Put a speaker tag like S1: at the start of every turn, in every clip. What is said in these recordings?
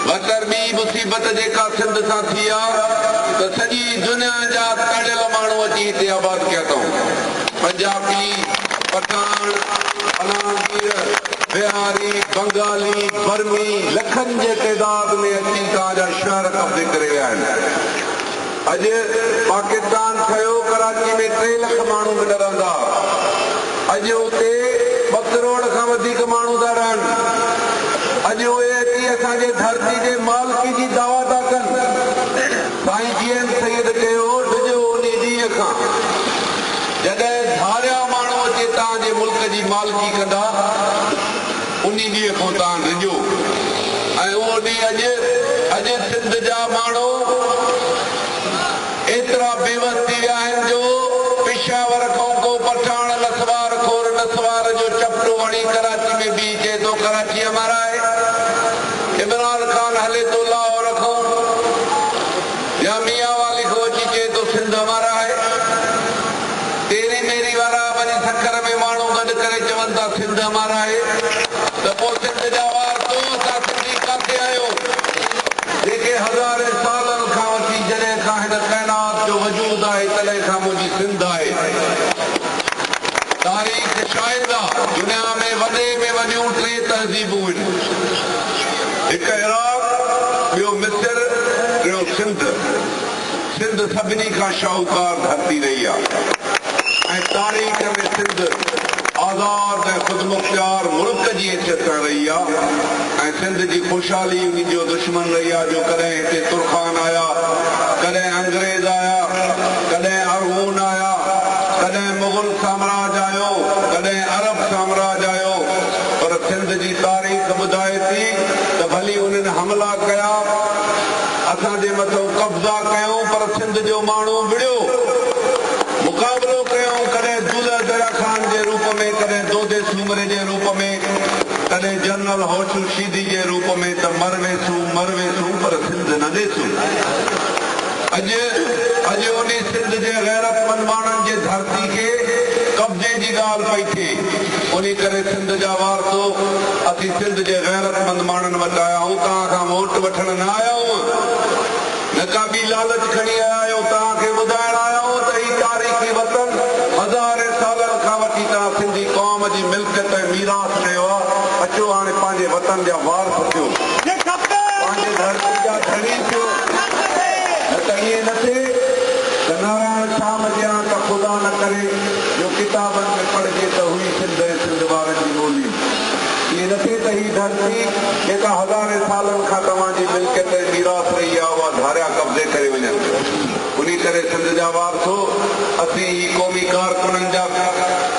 S1: وتر ٻي مصيبت جيڪا سنڌ سان ٿي آ ته سڄي دنيا جا تڙيل ماڻهو اچي هتي آباد ڪيا اٿئون. پنجابي، پٺاڻ، پناهگير، بهاري، بنگالي، برمي لکن جي تعداد ۾ اچي هتان جا شهر قبضي ڪري ويا آهن. اڄ پاڪستان ٺهيو ڪراچي ۾ 3 لک ماڻهو به نه رهندا ها. اڄ اتي 2 ڪروڙ کان وڌيڪ ماڻهو ٿا رهن. اڄ اهي اچي اسان جي ڌرتي جي مالڪي جي دعويٰ ٿا ڪن. سائين جي ايم سيد چيو هو ڊڄو انهي ڏينهن کان جڏهن ڌاريا ماڻهو اچي توهان جي ملڪ جي مالڪي ڪندا. انهي ڏينهن کان توهان ڊڄو ۽ اهو ڏينهن اڄ اڄ سنڌ جا ماڻهو ايترا بيوس ٿي ويا آهن جو پشاور کان ڪو پٺاڻ لسوار خور نسوار جو چپٽو هڻي ڪراچي ۾ بيهي چئي ٿو ڪراچي همارا هي عمران خان هلي ٿو لاهور کان يا ميانوالي کان اچي چئي ٿو سنڌ همارا هي. تيري ميري وارا وڃي سکر ۾ ماڻهو گڏ ڪري چون ٿا سنڌ همارا هي ته پوء سنڌ جا وارثو اسان سنڌي ڪاٿي آهيون جيڪي هزارين سالن کان وٺي جڏهن کان هن ڪائنات جو وجود آهي تڏهن کان منهنجي سنڌ آهي تاريخ شاهد آ دنيا ۾ وڏي ۾ وڏيون 3 تهذيبون آهن هڪ عراق ٻيو مصر ٽيون سنڌ. سنڌ سڀني کان شاهوڪار ڌرتي رهي آهي ۽ تاريخ ۾ سنڌ آزاد ۽ خودمختيار ملڪ جي حيثيت سان رهي آهي ۽ سنڌ جي خوشحالي انهن جو دشمن رهي آهي جو ڪڏهن هتي ترخان آيا، ڪڏهن انگريز آيا، ڪڏهن ارغون آيا، ڪڏهن مغل سامراج آيو، ڪڏهن عرب سامراج آيو پر سنڌ جي تاريخ ٻڌائي ٿي ته ڀلي انهن حملا ڪيا، اسان جي مٿئون قبضا ڪيائون پر سنڌ جو ماڻهو وڙهيو، مقابلو ڪيائون، ڪڏهن دولهه دريا خان جي روپ ۾، ڪڏهن دودي سومري جي روپ ۾، ڪڏهن جنرل هوشو شيدي جي روپ ۾ ته مر ويسون، مر ويسون پر سنڌ نه ڏيسون. اڄ، اڄ انهي سنڌ جي غيرتمند ماڻهن جي ڌرتي کي قبضي جي ڳالهه پئي ٿئي. انهي ڪري سنڌ جا وارثو، اسين سنڌ جي غيرتمند ماڻهن وٽ آيا آهيون، توهان کان ووٽ وٺڻ نه آيا آهيون، نه ڪا ٻي لالچ کڻي آيا آهيون، توهان کي ٻڌائڻ آيا آهيون ته هي تاريخي وطن هزارين سالن کان وٺي توهان سنڌي قوم جي ملڪيت ۽ ميراث رهيو آهي، اچو هاڻي پنهنجي وطن جا وارث ٿيو، پنهنجي ڌرتي جا ڌڻي ٿيو، نه ته ائين نه ٿئي ته نارائڻ شيام جيان ته خدا نه ڪري جو ڪتابن ۾ پڙهجي ته هئي سنڌ ۽ سنڌ وارن جي ٻولي. ائين نه ٿئي ته هي ڌرتي جيڪا هزارين سالن کان توهان جي ملڪيت ۽ ميراث رهي آهي اها ڌاريا قبضي ڪري وڃن. انهي ڪري سنڌ جا وارثو اسين هي قومي ڪارڪنن جا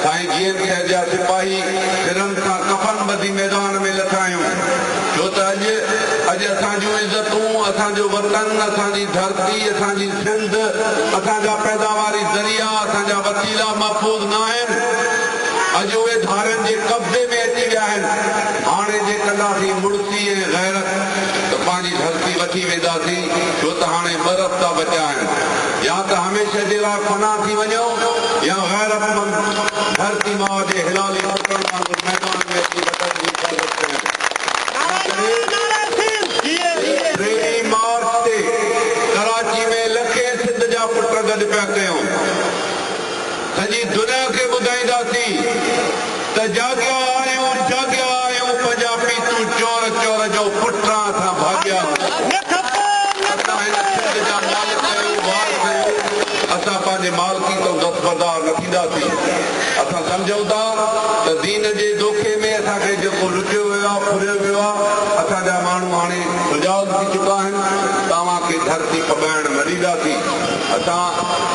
S1: سائين جي ايم سيد جا سپاهي سرن سان ڪفن ٻڌي ميدان ۾ لٿا آهيون ڇو ته اڄ اڄ اسان جون عزتون اسان جو وطن اسان جي ڌرتي اسان جي سنڌ اسان جا پيداواري ذريعا اسان جا وسيلا محفوظ ناهن. اڄ اهي ڌارين جي قبضي ۾ اچي ويا آهن. هاڻي جي ڪنداسين مڙسي ۽ غيرت ته پنهنجي ڌرتي وٺي وينداسين، ڇو ته هاڻي ٻه رستا بچيا آهن، يا ته هميشه جي لاء فنا ٿي وڃو يا غيرتمند ڌرتي ماء جي حلالي پٽن وانگر ميدان ۾ اچي وطن جي حفاظت ڪيون. ان ڪري 23 مارچ تي ڪراچي ۾ لکين سنڌ جا پٽ گڏ پيا ڪيون. سڄي دنيا کي ٻڌائينداسين ته جاڳيا آهيون جاڳيا آهيون پنجابي تون چور چور جو پٽ آن اسان ڀاڳيا آهيون اسان هن سنڌ جا مالڪ آهيون وارث آهيون اسان پنهنجي مالڪي تان دستبردار نه ٿينداسين اسان سمجهون ٿا ته دين جي دوکي ۾ اسان کي جيڪو لٽيو ويو آهي ڦريو ويو آهي اسان جا ماڻهو هاڻي سجاڳ ٿي چڪا آهن توهان کي ڌرتي ڦٻائڻ نه ڏينداسين. اسان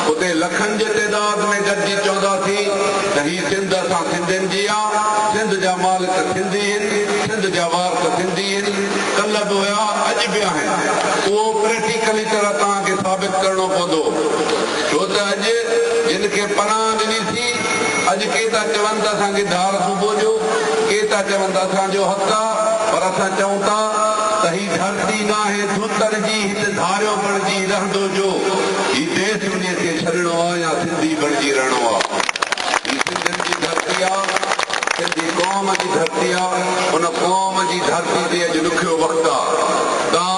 S1: اتي لکن جي تعداد ۾ گڏجي چونداسين ته هي سنڌ اسان سنڌين جي آ، سنڌ جا مالڪ سنڌي هن، سنڌ جا وارث سنڌي هن، ڪلهه به هيا اڄ به آهن. اهو پريٽيڪلي طرح توهان کي ثابت ڪرڻو پوندو. ڇو ته اڄ جن کي پناهه ڏني سين، اڄ ڪي ٿا چون ته اسان کي ڌار صوبو ڏيو، ڪي ٿا چون ته اسان جو حق آ، پر اسان چئون ٿا ته هي ڌرتي ناهي ڌوتر جي هت ڌاريو بڻجي رهندو جو هي ديس انهي کي ڇڏڻو آ يا سنڌي بڻجي رهڻو آ. هي سنڌين جي ڌرتي آ، سنڌي قوم جي ڌرتي آ، ان قوم جي ڌرتي تي اڄ ڏکيو وقت آ. تان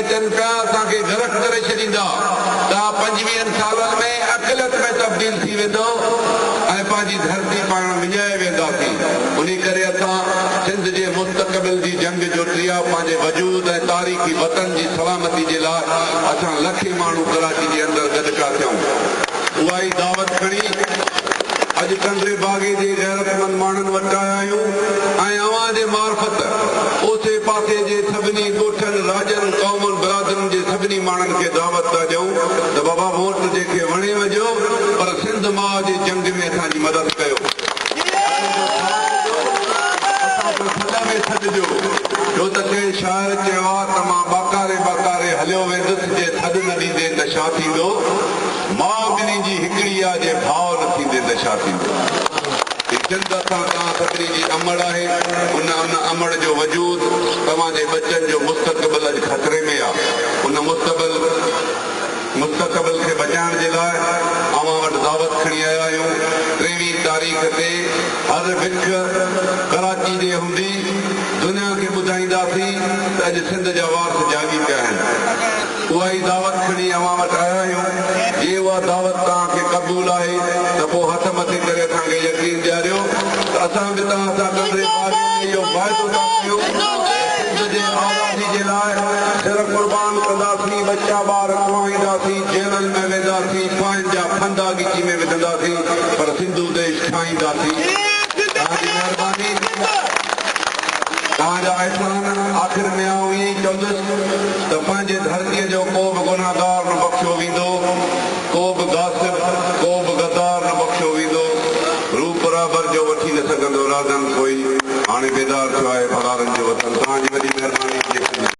S1: اچن پيا اسان کي غرق ڪري ڇڏيندا. توهان پنجويهن سالن ۾ اقليت ۾ تبديل ٿي ويندؤ ۽ پنهنجي ڌرتي پاڻ وڃائي وينداسين. انهي ڪري اسان سنڌ جي مستقبل جي جنگ جوٽي آ. پنهنجي وجود ۽ تاريخي وطن جي سلامتي جي لاء اسان لکين ماڻهو ڪراچي جي اندر گڏ پيا ٿيون. اها ئي دعوت کڻي اڄ ٽنڊي باگي جي غيرتمند ماڻهن وٽ آيا آهيون ۽ اوهان جي معرفت اوسي پاسي جي سڀني ڳوٺن، راڄن، قومن، برادرين جي سڀني ماڻهن کي دعوت ٿا ڏيون ته بابا ووٽ جنهن کي وڻي وجهو پر سنڌ ماء جي جنگ ۾ اسان جي مدد ڪيو. اسان جو ساٿ ڏيو، اسان کي سڏ ۾ سڏجو. ڇو ته ڪنهن شاعر چيو آ ته مان ٻاڪاري ٻاڪاري هليو ويندس جي سڏ نه ڏيندين ته ڇا ٿيندو؟ ماء ٻنهي جي هڪڙي آ جي ڀاء نه ٿيندي ته ڇا ٿيندو؟ هي سنڌ اسان توهان سڀني جي امڙ آهي، ان ان امڙ جو وجود توهان جي ٻچن جو مستقبل اڄ خطري ۾ آ، ان مستبل مستقبل کي بچائڻ جي لاء اوهان وٽ دعوت کڻي آيا آهيون، ٽيويهين تاريخ تي هر وک ڪراچي ڏي هوندي، دنيا کي ٻڌائينداسين ته اڄ سنڌ جا وارث جاڳي پيا آهن. اها ئي دعوت کڻي اوهان وٽ آيا آهيون. جي اها دعوت توهان کي قبول آهي ته پوء هٿ مٿي ڪري اسان کي يقين ڏياريو ته اسان به توهان سان ٽنڊي باگي ۾ اهو واعدو ٿا ڪيون ته سنڌ جي آزادي جي لاء سر قربان ڪنداسين، ٻچا ٻار ڪهائينداسين، جيلن ۾ وينداسين، ڦاهين جا ڦندا ڳچي ۾ وجهنداسين پر سنڌو ديش ٺاهينداسين. توهان جي مهرباني. توهان جا احسان. آخر ۾ آئون ائين ئي چوندس ته پنهنجي ڌرتيء جو ڪو به گنهگار نه بخشيو ويندو، ڪو به غاصب، ڪو به غدار نه بخشيو ويندو. روپ رهبر جو وٺي نه سگهندو رهزن ڪوئي. هاڻي بيدار ٿيو آهي ڀلارن جو وطن. توهان جي وڏي مهرباني. جيئي سنڌ.